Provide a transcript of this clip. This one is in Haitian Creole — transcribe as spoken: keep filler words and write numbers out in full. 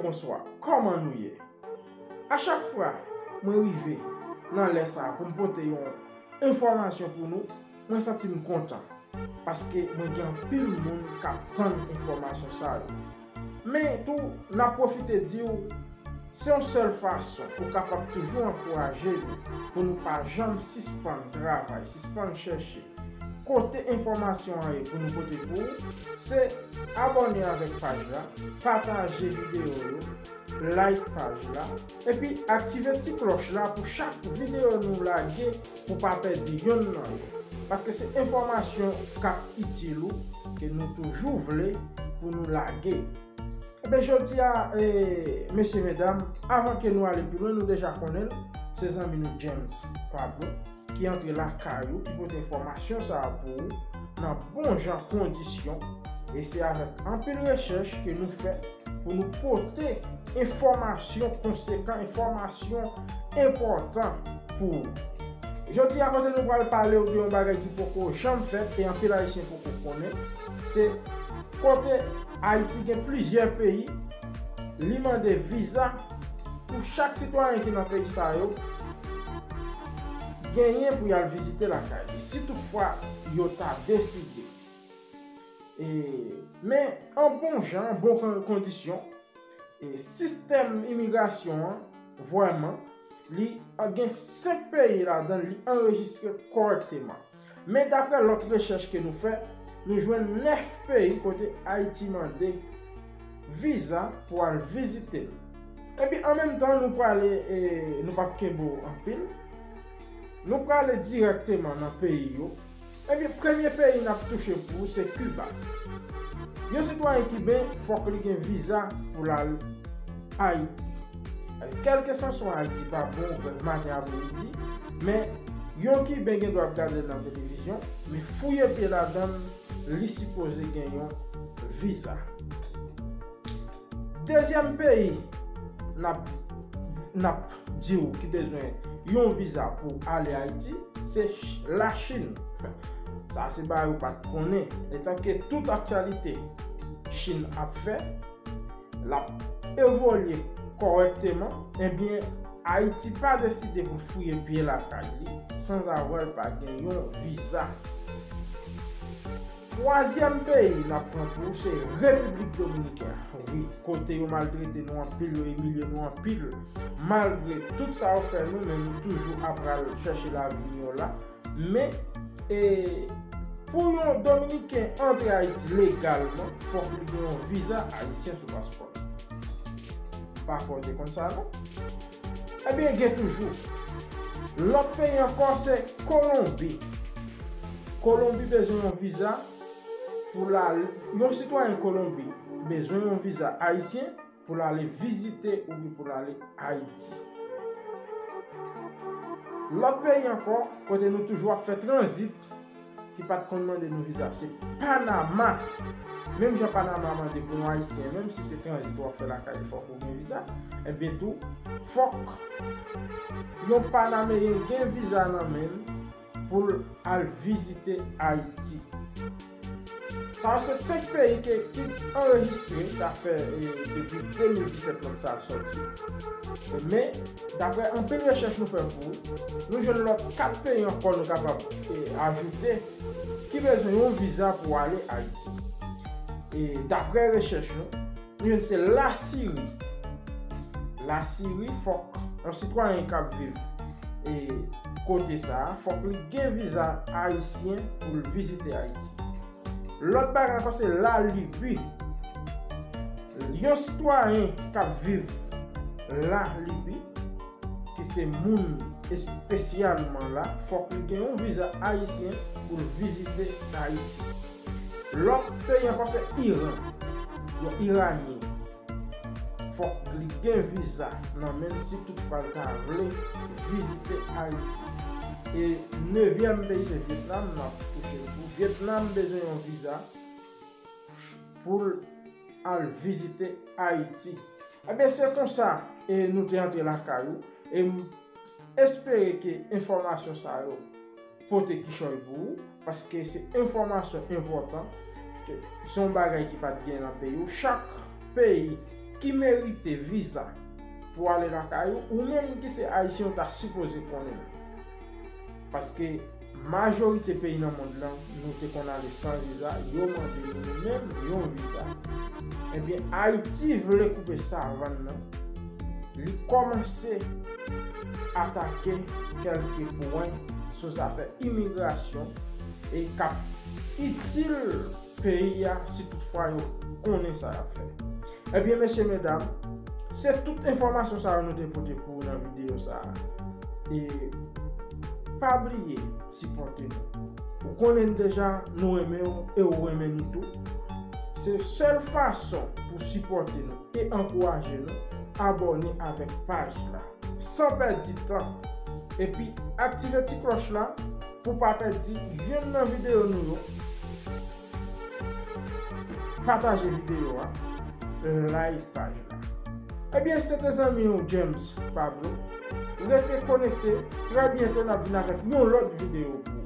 Bonswa, kòman nou ye? A chak fwa mwen rive nan lè sa a pou m pote yon enfòmasyon pou nou, mwen santi m kontan, paske mwen gen anpil moun k ap tann enfòmasyon sa yo. Men tou, n ap pwofite di w, se yon sèl fason ou kapab toujou ankouraje nou pou nou pa janm sispann travay, sispann chèche kote enfòmasyon an ye pou nou pote pou ou, se abòne avèk paj la, pataje videyo yo, like paj la, epi aktive ti klòch la pou chak videyo nou lage pou pa pèdi yonn nan yo. Paske se enfòmasyon k ap itil ou ke nou toujou vle pou nou lage. Ebyen, jodi a, e, mesye, medam, avan ke nou ale pi lwen, nou deja konnen l, se zanmi nou James Pablo ki antre lakay ou, ki pote enfòmasyon sa a pou ou nan bon jan kondisyon. E se avèk anpil rechèch ke nou fè pou nou pote enfòmasyon konsekan, enfòmasyon enpòtan pou ou. Jodi a, kote nou pral pale w de yon bagay ki poko janm fèt e anpil Ayisyen poko konnen, se kote Ayiti gen plizyè peyi, li mande viza pou chak sitwayen ki nan peyi sa yo genyen pou y al vizite lakay li, si toutfwa yo ta deside. E, men, an bon jan, an bon kon-, kondisyon, e, sistèm imigrasyon an, vrèman, li gen senk peyi ladan l, li anrejistre kòrèkteman. Men daprè lòt rechèch ke nou fè, nou jwenn nèf peyi kote Ayiti mande viza pou al vizite l. Epi an menm tan, nou prale, e, nou p ap kenbe w anpil, nou prale dirèkteman nan peyi yo. Ebyen, premye peyi n ap touche pou ou se Kiba. Yon sitwayen kiben, fòk li gen viza pou l al Ayiti. Kèlkeswa Ayiti pa bon, grèv maten, apremidi, men yon kiben gen dwa ap gade l nan televizyon, men fouye pye ladan l, li sipoze gen yon viza. Dezyèm peyi n ap, n ap di w ki bezwen yon viza pou ale Ayiti, se Ch-, Lachin. Sa se bagay ou pa t konnen. Etanke tout aktyalite Chin ap fè, l ap evolye kòrèkteman, ebyen, Ayiti pa deside pou fouye pye lakay li sanzavwa l pa gen yon viza. Twazyèm peyi n ap pran pou ou se Repiblik Dominikèn. Wi, kote yo maltrete nou anpil, yo imilye nou anpil. Malgre tout sa yo fè nou, men nou toujou ap pral chèche lavi miyò la. Men, e, pou yon Dominiken antre Ayiti legalman, fòk li gen yon viza ayisyen sou paspò l. Pa kwè w te konn sa, non? Ebyen, gen toujou. Lòt peyi ankò, se Kolonbi. Kolonbi bezwen yon viza pou l al, yon sitwayen Kolonbi bezwen yon viza ayisyen pou l ale vizite oubyen pou l ale Ayiti. Lòt peyi ankò, kote nou toujou ap fè tranzit, ki pa t konn mande nou viza, se Panama. Menm jan Panama mande pou yon Ayisyen, menm si se tranzit w ap fè lakay li, fòk ou gen viza, ebyen tou, fòk yon Panameyen gen viza nan men l pou l al vizite Ayiti. Sa yo se senk peyi ke, ki anrejistre, sa fè, e, depi de mil disèt nòt sa a sòti. E, men, daprè anpil rechèch nou fè pou ou, nou jwenn lòt kat peyi ankò nou kapab, e, ajoute, ki bezwen yon viza pou ale Ayiti. E, daprè rechèch nou, nou jwenn se Lasiri. Lasiri, fòk yon sitwayen k ap viv, e, kote sa a, fòk li gen viza ayisyen pou l vizite Ayiti. Lòt bagay ankò se Lalibi. Yon sitwayen k ap viv Lalibi, ki se moun espesyalman la, fòk li gen yon viza ayisyen pou l vizite Ayiti. Lòt peyi ankò se Iran. Yon Iranyen, fòk li gen viza nan men l si toutfwa l ta vle vizite Ayiti. E nevyèm peyi se Vyetnam, n ap touche l tou. Vyetnam bezwen yon viza pou l al vizite Ayiti. Ebyen, se konsa, e, nou te antre lakay ou. E m espere ke enfòmasyon sa yo pote kichòy pou ou, paske se enfòmasyon enpòtan, paske se yon bagay ki pa t gen nan peyi ou. Chak peyi ki merite viza pou ale lakay ou, ou menm ki se Ayisyen, ou ta sipoze konnen l. Paske majorite peyi nan mond lan, nou te konn ale san viza, yo mande nou menm yon viza. Ebyen, Ayiti vle koupe savann nan. Li kòmanse atake kèlke pwen sou zafè imigrasyon e k ap itil peyi a si toutfwa yo konnen sa y ap fè. Ebyen, mesye, medam, se tout enfòmasyon sa yo nou te pote pou ou nan videyo sa a. E pa bliye sipòte nou. Ou konnen deja nou renmen w e ou renmen nou tou. Se sèl fason pou sipòte nou e ankouraje nou, abòne avèk paj la san pèdi tan. Epi aktive ti klòch la pou pa pèdi youn nan videyo nou yo. Pataje videyo a, like paj la. Ebyen, se te zanmi w James Pablo. Rete konekte, trè byento n ap vin avèk yon lòt videyo pou ou.